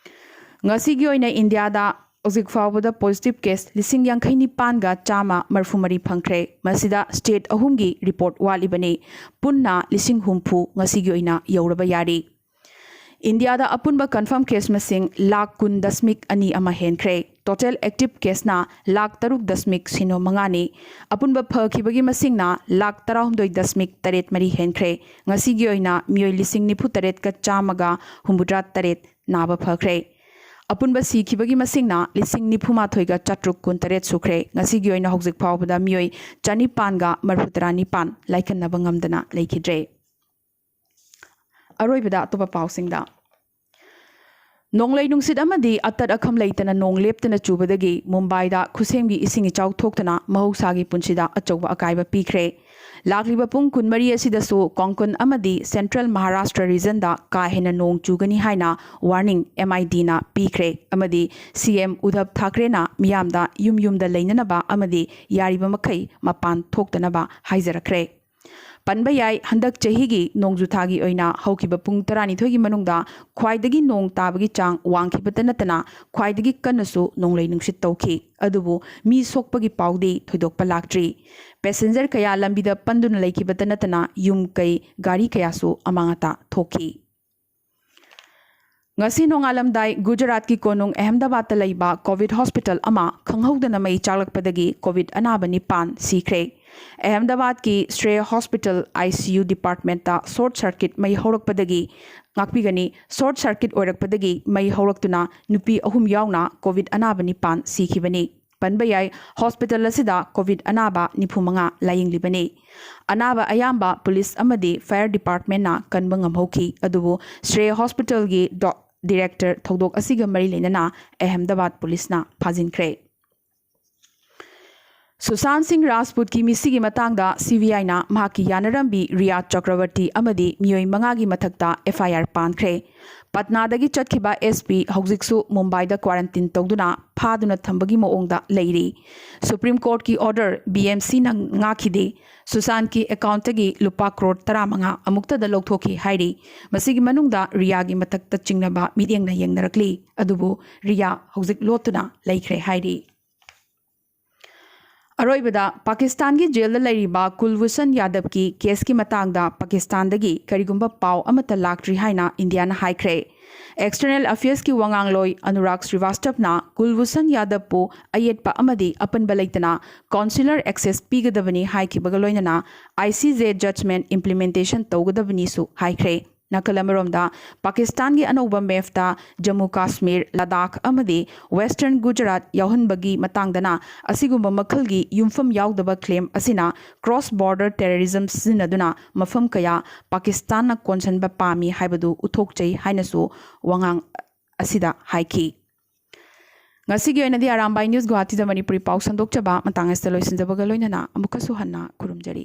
ꯉꯁꯤꯒꯤ ꯑꯣꯏꯅ ꯏꯟꯗꯤꯌꯥꯗ ꯍꯧꯖꯤꯛ ꯐꯥꯎꯕꯗ ꯄꯣꯖꯤꯇꯤꯚ ꯀꯦꯁ ꯂꯤꯁꯤꯡ ꯌꯥꯡꯈꯩ ꯅꯤꯄꯥꯟꯒ ꯆꯥꯝꯃ ꯃꯔꯤꯐꯨ ꯃꯔꯤ ꯐꯪꯈ꯭ꯔꯦ꯫ ꯃꯁꯤꯗ ꯁ꯭ꯇꯦꯠ ꯑꯍꯨꯝꯒꯤ ꯔꯤꯄꯣꯔꯠ ꯋꯥꯠꯂꯤꯕꯅꯤ꯫ ꯄꯨꯟꯅ ꯂꯤꯁꯤꯡ ꯍꯨꯝꯐꯨ ꯉꯁꯤꯒꯤ ꯑꯣꯏꯅ ꯌꯧꯔꯕ ꯌꯥꯔꯤ꯫ ꯏꯟꯗꯤꯌꯥꯗ ꯑꯄꯨꯟꯕ ꯀꯟꯐꯥꯔꯝ ꯀꯦꯁ ꯃꯁꯤꯡ ꯂꯥꯈ ꯀꯨꯟ ꯗꯁꯃꯤꯛ ꯑꯅꯤ ꯑꯃ ꯍꯦꯟꯈ꯭ꯔꯦ꯫ ꯇꯣꯇꯦꯜ ꯑꯦꯛꯇꯤꯚ ꯀꯦꯁꯅ ꯂꯥꯈ ꯇꯔꯨꯛ ꯗꯁꯃꯤꯛ ꯁꯤꯅꯣ ꯃꯉꯥꯅꯤ꯫ ꯑꯄꯨꯟꯕ ꯐꯈꯤꯕꯒꯤ ꯃꯁꯤꯡꯅ ꯂꯥꯈ ꯇꯔꯥꯍꯨꯝꯗꯣꯏ ꯗꯁꯃꯤꯛ ꯇꯔꯦꯠ ꯃꯔꯤ ꯍꯦꯟꯈ꯭ꯔꯦ꯫ ꯉꯁꯤꯒꯤ ꯑꯣꯏꯅ ꯃꯤꯑꯣꯏ ꯂꯤꯁꯤꯡ ꯅꯤꯐꯨ ꯇꯔꯦꯠꯀ ꯆꯥꯝꯃꯒ ꯍꯨꯝꯐꯨꯇꯔꯥ ꯇꯔꯦꯠ ꯅꯥꯕ ꯐꯈ꯭ꯔꯦ꯫ ꯑꯄꯨꯟꯕ ꯁꯤꯈꯤꯕꯒꯤ ꯃꯁꯤꯡꯅ ꯂꯤꯁꯤꯡ ꯅꯤꯐꯨ ꯃꯥꯊꯣꯏꯒ ꯆꯥꯇ꯭ꯔꯨꯛ ꯀꯨꯟ ꯇꯔꯦꯠ ꯁꯨꯈ꯭ꯔꯦ꯫ ꯉꯁꯤꯒꯤ ꯑꯣꯏꯅ ꯍꯧꯖꯤꯛ ꯐꯥꯎꯕꯗ ꯃꯤꯑꯣꯏ ꯆꯅꯤꯄꯥꯟꯒ ꯃꯔꯤꯐꯨ ꯇꯔꯥ ꯅꯤꯄꯥꯟ ꯂꯥꯏꯀꯠꯅꯕ ꯉꯝꯗꯅ ꯂꯩꯈꯤꯗ꯭ꯔꯦ꯫ ꯑꯔꯣꯏꯕꯗ ꯑꯇꯣꯞꯄ ꯄꯥꯎꯁꯤꯡꯗ꯫ ꯅꯣꯡꯂꯩ ꯅꯨꯡꯁꯤꯠ ꯑꯃꯗꯤ ꯑꯇꯠ ꯑꯈꯝ ꯂꯩꯇꯅ ꯅꯣꯡ ꯂꯦꯞꯇꯅ ꯆꯨꯕꯗꯒꯤ ꯃꯨꯝꯕꯥꯏꯗ ꯈꯨꯁꯦꯝꯒꯤ ꯏꯁꯤꯡ ꯏꯆꯥꯎ ꯊꯣꯛꯇꯨꯅ ꯃꯍꯧꯁꯥꯒꯤ ꯄꯨꯟꯁꯤꯗ ꯑꯆꯧꯕ ꯑꯀꯥꯏꯕ ꯄꯤꯈ꯭ꯔꯦ꯫ ꯂꯥꯛꯂꯤꯕ ꯄꯨꯡ ꯀꯨꯟꯃꯔꯤ ꯑꯁꯤꯗꯁꯨ ꯀꯣꯡꯀꯟ ꯑꯃꯗꯤ ꯁꯦꯟꯇ꯭ꯔꯦꯜ ꯃꯍꯥꯔꯥꯁꯇ꯭ꯔ ꯔꯤꯖꯟꯗ ꯀꯥ ꯍꯦꯟꯅ ꯅꯣꯡ ꯆꯨꯒꯅꯤ ꯍꯥꯏꯅ ꯋꯥꯔꯅꯤꯡ ꯑꯦꯝ ꯑꯥꯏ ꯗꯤꯅ ꯄꯤꯈ꯭ꯔꯦ ꯑꯃꯗꯤ ꯁꯤ ꯑꯦꯝ ꯎꯗꯕ ꯊꯥꯀ꯭ꯔꯦꯅ ꯃꯤꯌꯥꯝꯗ ꯌꯨꯝ ꯌꯨꯝꯗ ꯂꯩꯅꯅꯕ ꯑꯃꯗꯤ ꯌꯥꯔꯤꯕ ꯃꯈꯩ ꯃꯄꯥꯟ ꯊꯣꯛꯇꯅꯕ ꯍꯥꯏꯖꯔꯛꯈ꯭ꯔꯦ꯫ ꯄꯟꯕ ꯌꯥꯏ, ꯍꯟꯗꯛ ꯆꯍꯤꯒꯤ ꯅꯣꯡꯖꯨꯊꯥꯒꯤ ꯑꯣꯏꯅ ꯍꯧꯈꯤꯕ ꯄꯨꯡ ꯇꯔꯥꯅꯤꯊꯣꯏꯒꯤ ꯃꯅꯨꯡꯗ ꯈ꯭ꯋꯥꯏꯗꯒꯤ ꯅꯣꯡ ꯇꯥꯕꯒꯤ ꯆꯥꯡ ꯋꯥꯡꯈꯤꯕꯇ ꯅꯠꯇꯅ ꯈ꯭ꯋꯥꯏꯗꯒꯤ ꯀꯟꯅꯁꯨ ꯅꯣꯡꯂꯩ ꯅꯨꯡꯁꯤꯠ ꯇꯧꯈꯤ꯫ ꯑꯗꯨꯕꯨ ꯃꯤ ꯁꯣꯛꯄꯒꯤ ꯄꯥꯎꯗꯤ ꯊꯣꯏꯗꯣꯛꯄ ꯂꯥꯛꯇ꯭ꯔꯤ꯫ ꯄꯦꯁꯦꯟꯖꯔ ꯀꯌꯥ ꯂꯝꯕꯤꯗ ꯄꯟꯗꯨꯅ ꯂꯩꯈꯤꯕꯇ ꯅꯠꯇꯅ ꯌꯨꯝ ꯀꯩ, ꯒꯥꯔꯤ ꯀꯌꯥꯁꯨ ꯑꯃꯥꯡ ꯑꯇꯥ ꯊꯣꯛꯈꯤ꯫ ꯉꯁꯤ ꯅꯣꯡꯉꯥꯜꯂꯝꯗꯥꯏ ꯒꯨꯖꯔꯥꯠꯀꯤ ꯀꯣꯅꯨꯡ ꯑꯍꯃꯗꯥꯕꯥꯗꯇ ꯂꯩꯕ ꯀꯣꯚꯤꯗ ꯍꯣꯁꯄꯤꯇꯥꯜ ꯑꯃ ꯈꯪꯍꯧꯗꯅ ꯃꯩ ꯆꯥꯛꯂꯛꯄꯗꯒꯤ ꯀꯣꯚꯤꯗ ꯑꯅꯥꯕ ꯅꯤꯄꯥꯟ ꯁꯤꯈ꯭ꯔꯦ꯫ ꯑꯍꯃꯗꯥꯕꯥꯗꯀꯤ ꯁ꯭ꯔꯦꯌ hospital I C U department short circuit ꯃꯩ ꯍꯧꯔꯛꯄꯗꯒꯤ, ꯉꯥꯛꯄꯤꯒꯅꯤ, ꯁꯣꯔꯠ ꯁꯔꯀꯤꯠ ꯑꯣꯏꯔꯛꯄꯗꯒꯤ ꯃꯩ ꯍꯧꯔꯛꯇꯨꯅ ꯅꯨꯄꯤ ꯑꯍꯨꯝ ꯌꯥꯎꯅ ꯀꯣꯚꯤꯗ ꯑꯅꯥꯕ ꯅꯤꯄꯥꯟ ꯁꯤꯈꯤꯕꯅꯤ꯫ ꯄꯟꯕ ꯌꯥꯏ, ꯍꯣꯁꯄꯤꯇꯥꯜ ꯑꯁꯤꯗ ꯀꯣꯚꯤꯗ ꯑꯅꯥꯕ ꯅꯤꯐꯨ ꯃꯉꯥ ꯂꯥꯌꯦꯡꯂꯤꯕꯅꯤ꯫ ꯑꯅꯥꯕ ꯑꯌꯥꯝꯕ ꯄꯨꯂꯤꯁ ꯑꯃꯗꯤ ꯐꯥꯌꯔ ꯗꯤꯄꯥꯔꯠꯃꯦꯟꯅ ꯀꯟꯕ ꯉꯝꯍꯧꯈꯤ, ꯑꯗꯨꯕꯨ ꯁ꯭ꯔꯦꯌ ꯍꯣꯁꯄꯤꯇꯥꯜꯒꯤ ꯗꯣ-, ꯗꯤꯔꯦꯛꯇꯔ ꯊꯧꯗꯣꯛ ꯑꯁꯤꯒ ꯃꯔꯤ ꯂꯩꯅꯅ ꯑꯍꯃꯗꯥꯕꯥꯗ ꯄꯨꯂꯤꯁꯅ ꯐꯥꯖꯤꯟꯈ꯭ꯔꯦ꯫ ꯁꯨꯁꯥꯟ ꯁꯤꯡ ꯔꯥꯖꯄꯨꯠꯀꯤ ꯃꯤꯁꯤꯒꯤ ꯃꯇꯥꯡꯗ ꯁꯤ ꯕꯤ ꯑꯥꯏꯅ ꯃꯍꯥꯛꯀꯤ ꯌꯥꯅꯔꯝꯕꯤ ꯔꯤꯌꯥ ꯆꯀ꯭ꯔꯕꯔꯇꯤ ꯑꯃꯗꯤ ꯃꯤꯑꯣꯏ ꯃꯉꯥꯒꯤ ꯃꯊꯛꯇ ꯑꯦꯐ ꯑꯥꯏ ꯑꯥꯔ ꯄꯥꯟꯈ꯭ꯔꯦ꯫ ꯄꯠꯅꯥꯗꯒꯤ ꯆꯠꯈꯤꯕ ꯑꯦꯁ ꯄꯤ ꯍꯧꯖꯤꯛꯁꯨ ꯃꯨꯝꯕꯥꯏꯗ ꯀ꯭ꯋꯥꯔꯟꯇꯤꯟ ꯇꯧꯗꯨꯅ ꯐꯥꯗꯨꯅ ꯊꯝꯕꯒꯤ ꯃꯑꯣꯡꯗ ꯂꯩꯔꯤ꯫ ꯁꯨꯄ꯭ꯔꯤꯝ ꯀꯣꯔꯠꯀꯤ ꯑꯣꯔꯗꯔ ꯕꯤ ꯑꯦꯝ ꯁꯤꯅ ꯉꯥꯛꯈꯤꯗꯦ꯫ ꯁꯨꯁꯥꯟꯠꯀꯤ ꯑꯦꯀꯥꯎꯟꯠꯇꯒꯤ ꯂꯨꯄꯥ ꯀ꯭ꯔꯣꯔ ꯇꯔꯥꯃꯉꯥ ꯑꯃꯨꯛꯇꯗ ꯂꯧꯊꯣꯛꯈꯤ ꯍꯥꯏꯔꯤ꯫ ꯃꯁꯤꯒꯤ ꯃꯅꯨꯡꯗ ꯔꯤꯌꯥꯒꯤ ꯃꯊꯛꯇ ꯆꯤꯡꯅꯕ ꯃꯤꯠꯌꯦꯡꯅ ꯌꯦꯡꯅꯔꯛꯂꯤ꯫ ꯑꯗꯨꯕꯨ ꯔꯤꯌꯥ ꯍꯧꯖꯤꯛ ꯂꯣꯠꯇꯨꯅ ꯂꯩꯈ꯭ꯔꯦ ꯍꯥꯏꯔꯤ꯫ ꯑꯔꯣꯏꯕꯗ, ꯄꯥꯀꯤꯁꯇꯥꯟꯒꯤ ꯖꯦꯜꯗ ꯂꯩꯔꯤꯕ ꯀꯨꯜꯚꯨꯁꯟ ꯌꯥꯗꯕꯀꯤ ꯀꯦꯁꯀꯤ ꯃꯇꯥꯡꯗ ꯄꯥꯀꯤꯁꯇꯥꯟꯗꯒꯤ ꯀꯔꯤꯒꯨꯝꯕ ꯄꯥꯎ ꯑꯃꯠꯇ ꯂꯥꯛꯇ꯭ꯔꯤ ꯍꯥꯏꯅ ꯏꯟꯗꯤꯌꯥꯅ ꯍꯥꯏꯈ꯭ꯔꯦ꯫ ꯑꯦꯛꯁꯇꯔꯅꯦꯜ ꯑꯐꯤꯌꯔꯁꯀꯤ ꯋꯥꯉꯥꯡꯂꯣꯏ ꯑꯅꯨꯔꯥꯒ ꯁ꯭ꯔꯤꯋꯥꯁꯇꯕꯅ ꯀꯨꯜꯚꯨꯁꯟ ꯌꯥꯗꯕꯄꯨ ꯑꯌꯦꯠꯄ ꯑꯃꯗꯤ ꯑꯄꯟꯕ ꯂꯩꯇꯅ ꯀꯥꯎꯟꯁꯤꯂꯔ ꯑꯦꯛꯁꯦꯁ ꯄꯤꯒꯗꯕꯅꯤ ꯍꯥꯏꯈꯤꯕꯒ ꯂꯣꯏꯅꯅ ꯑꯥꯏ ꯁꯤ ꯖꯦ ꯖꯖꯃꯦꯟꯠ ꯏꯝꯄ꯭ꯂꯤꯃꯦꯟꯇꯦꯁꯟ ꯇꯧꯒꯗꯕꯅꯤꯁꯨ ꯍꯥꯏꯈ꯭ꯔꯦ꯫ ꯅꯥꯀꯜ ꯑꯃꯔꯣꯝꯗ, ꯄꯥꯀꯤꯁꯇꯥꯟꯒꯤ ꯑꯅꯧꯕ ꯃꯦꯞꯇ ꯖꯝꯃꯨ ꯀꯥꯁꯃꯤꯔ, ꯂꯗꯥꯈ ꯑꯃꯗꯤ ꯋꯦꯁꯇꯔꯟ ꯒꯨꯖꯔꯥꯠ ꯌꯥꯎꯍꯟꯕꯒꯤ ꯃꯇꯥꯡꯗꯅ ꯑꯁꯤꯒꯨꯝꯕ ꯃꯈꯜꯒꯤ ꯌꯨꯝꯐꯝ ꯌꯥꯎꯗꯕ ꯀ꯭ꯂꯦꯝ ꯑꯁꯤꯅ ꯀ꯭ꯔꯣꯁ ꯕꯣꯔꯗꯔ ꯇꯦꯔꯣꯔꯤꯖꯝ ꯁꯤꯖꯤꯟꯅꯗꯨꯅ ꯃꯐꯝ ꯀꯌꯥ ꯄꯥꯀꯤꯁꯇꯥꯟꯅ ꯀꯣꯟꯁꯤꯟꯕ ꯄꯥꯝꯃꯤ ꯍꯥꯏꯕꯗꯨ ꯎꯠꯊꯣꯛꯆꯩ ꯍꯥꯏꯅꯁꯨ ꯋꯥꯉꯥꯡ ꯑꯁꯤꯗ ꯍꯥꯏꯈꯤ꯫ ꯉꯁꯤꯒꯤ ꯑꯣꯏꯅꯗꯤ ꯑꯔꯥꯝꯕꯥꯏ ꯅ꯭ꯌꯨꯁ ꯒꯨꯋꯥꯍꯥꯇꯤꯗ ꯃꯅꯤꯄꯨꯔꯤ ꯄꯥꯎ ꯁꯟꯗꯣꯛꯆꯕ ꯃꯇꯥꯡ ꯑꯁꯤꯗ ꯂꯣꯏꯁꯤꯟꯖꯕꯒ ꯂꯣꯏꯅꯅ ꯑꯃꯨꯛꯀꯁꯨ ꯍꯟꯅ ꯈꯨꯔꯨꯝꯖꯔꯤ꯫